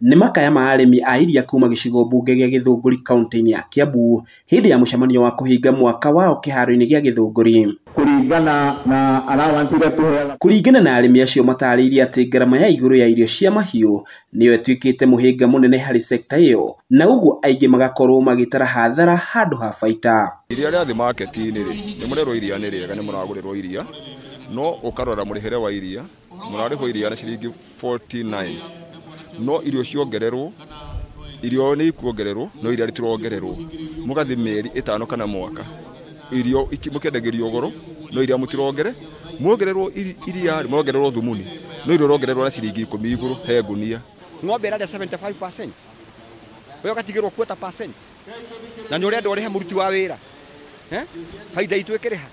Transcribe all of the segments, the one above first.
Nĩ makaya ma arĩmi a iria kuma gĩcigo mbunge gĩa Gĩthũngũri kaunti-inĩ ya Kiambu hĩndĩ ya mũcemanio wa kũhinga mwaka wao kĩharo-inĩ gĩa Gĩthũngũri. Kũringana na allowance iria tũheaga. Kũringana na arĩmi acio matarĩirie atĩ ngarama ya igũrũ ya irio cia mahiũ nĩyo ĩtuĩkĩte mũhĩnga mũnene harĩ sekta ĩyo, na ũguo aingĩ magakorwo magĩtara hathara handũ ha baita. Iria rĩa thĩ market-inĩ rĩ, nĩ mũrerwo iria nĩ rĩega, nĩ mũragũrĩrwo iria, no ũkarora mũrĩhĩre wa iria, mũrarĩhwo iria na ciringi 49, no irio ciongererwo, irio nĩ ikuongererwo, no iria rĩtirongererwo. Mũgathiĩ mĩeri 5 kana mwaka, irio mũkendagĩrio goro, no iria mũtirongere, muongererwo iria, muongererwo thumuni, no irio rongererwo na ciringi 10 igũrũ he ngunia. Ng'ombe ĩrarĩa 75%, we ũgatigĩrwo quarter percent, na nĩ ũrenda ũrĩhe mũruti wa wĩra, baida itũ ĩkĩrĩha.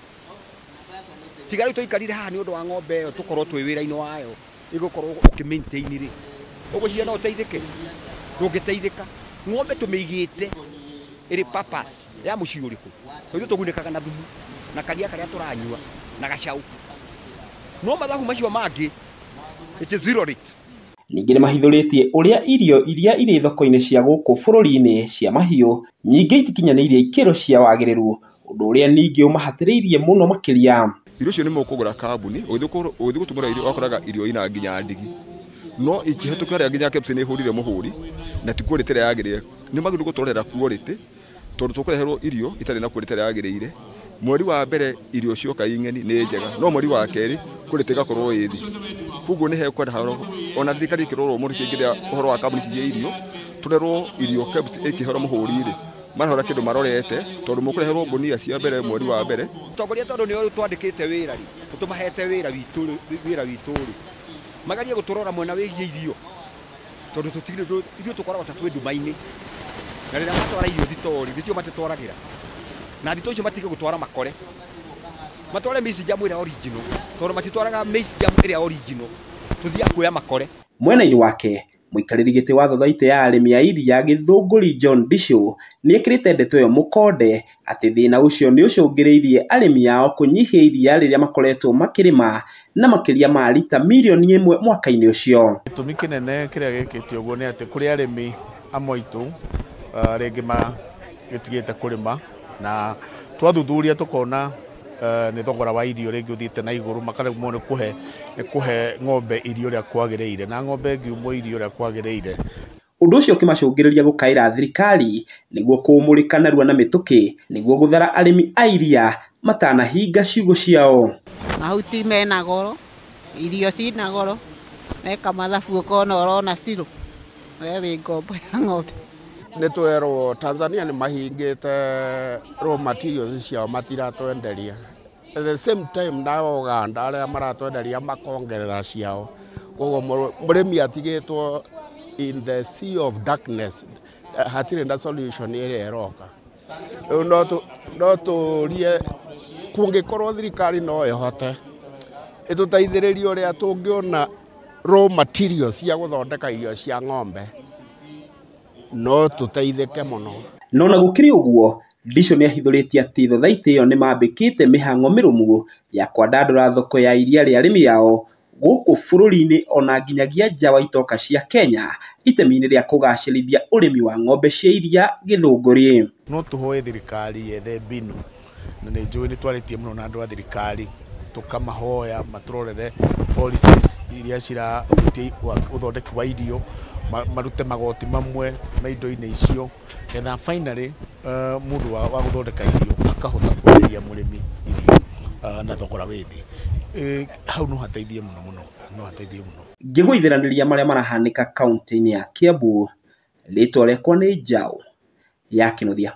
Tiga rĩu tũikarire haha nĩ ũndũ wa ng'ombe ĩyo tũkorwo twĩ wĩra-inĩ wayo, ĩgũkorwo ũkĩ maintain rĩ, ũgwĩciria no ũteithĩke? Ndũngĩteithĩka. Ng'ombe tũmĩigĩte ĩrĩ purpose ya mũciĩ ũrĩkũ? Tondũ tũgunĩkaga na thumu na karia karĩa tũranyua na gacau, no mathabu macio mangĩ it is zero rate. Ningĩ nĩ mahithũrĩtie ũrĩa irio iria irĩ thoko-inĩ cia gũkũ bũrũri-inĩ cia mahiũ nyingĩ itikinyanĩirie ikĩro cia wagĩrĩru, ũndũ ũrĩa ningĩ ũmahatĩrĩirie mũno makĩria. Irio icio nĩ mũkũgũra kambuni, ũgĩthiĩ gũtũmĩra irio ũgakoraga irio ina nginya ndigi, no ikĩhetũka harĩa nginya KEBS nĩ ĩhũrire mũhũri na ti quality ĩrĩa yagĩrĩire. Nĩ magĩrĩirwo gũtũrorera quality, tondũ tũkũreherwo irio itarĩ na quality ĩrĩa yagĩrĩire. Mweri wa mbere irio cioka ing'eni nĩ njega, no mweri wa kerĩ quality ĩgakorwo ĩ thĩ. Koguo nĩ hekwenda ona thirikari ĩkĩrorwo mũno ĩkĩingĩrĩra ũhoro wa kambuni cia irio, tũrerwo irio KEBS ĩkĩhora mũhũri rĩ, marahora kĩndũ marorete, tondũ mũkũreherwo ngunia cia mbere mweri wa mbere. Tongoria tondũ nĩ twandĩkĩte wĩra rĩ, tũmahete wĩra witũ wĩra witũ rĩ, magarie gũtũrora mwena wĩgiĩ irio, tondũ tũtirĩ ithuĩ tũkoragwo ta twĩ nduma-inĩ, na rĩrĩa matwara irio thitoo rĩ, nĩtio matitwaragĩra, na thitoo icio matige gũtwara makore, matware maize jam ĩrĩa original, tondũ matitwaraga maize jam ĩrĩa original, tũthiaga kuoya makore. Mwena-inĩ wake mũikarĩri gĩtĩ wa thothaitĩ ya arĩmi a iria Gĩthũngũri John Ndicũ nĩekĩrĩte ndeto ĩyo mũkonde atĩ thĩna ũcio nĩ ũcũngĩrĩirie arĩmi ao kũnyihia iria rĩrĩa makoretwo makĩrĩma na makĩria ma rita mirioni 1 mwaka-inĩ ũcio. Gĩtũmi kĩnene kĩrĩa gĩkĩte ũguo nĩ atĩ kũrĩ arĩmi amwe aitũ rĩngĩ magĩtigĩte kũrĩma, na twathuthuria tũkona nĩ thogora wa irio rĩngĩ ũthiĩte na igũrũ, makaremwo nĩ kũhe ng'ombe irio ũrĩa kwagĩrĩire, na ng'ombe ĩngiumwo irio ũrĩa kwagĩrĩire. Ũndũ ũcio ũkĩmacũngĩrĩria gũkaĩra thirikari nĩguo kũmũrĩka narua na mĩtũkĩ nĩguo gũthara arĩmi a iria matanahinga ciugũ ciao. Mahuti mena goro, irio cina goro, meka mathabu ũkona ũrona ciro, we wĩ ngombo ya ng'ombe. Nĩ twerwo Tanzania nĩ mahingĩte raw materials ciao, matiratwenderia. At the same time na Uganda arĩa maratwenderia makongerera ciao, koguo mũrĩmi atigĩtwo in the sea of darkness, hatirĩ na solution ĩrĩa ĩroka. Rĩu no tũrie kũngĩkorwo thirikari no ĩhote ĩtũteithĩrĩrie ũrĩa tũngĩona raw materials cia gũthondeka irio cia ng'ombe, no tũteithĩke mũno. No na gũkĩrĩ ũguo, Ndicũ nĩ ahithũrĩtie atĩ thothaitĩ ĩyo nĩ mambĩkĩte mĩhang'o mĩrũmu ya kwandandũra thoko ya iria rĩa arĩmi ao gũkũ bũrũri-inĩ ona nginyagia nja wa itoka cia Kenya itemi-inĩ rĩa kũgacĩrithia ũrĩmi wa ng'ombe cia iria Gĩthũngũri. No tũhoe thirikari yethe mbinu, na nĩ njũĩ nĩ twarĩtie mũno na andũ a thirikari, tũkamahoya matũrorere policies iria cirahutia ũthondeki wa irio, marute magoti mamwe ma indo-inĩ icio, getha finally mũndũ wa gũthondeka irio akahota kwenderia mũrĩmi irio na thogora wĩ thĩ. Hau no hateithie mũno mũno, no hateithie mũno. Ngĩgũithiranĩria marĩa marahanĩka kaunti-inĩ ya Kiambu, rĩtwa rĩakwa nĩ Njaũ ya Kĩnuthia.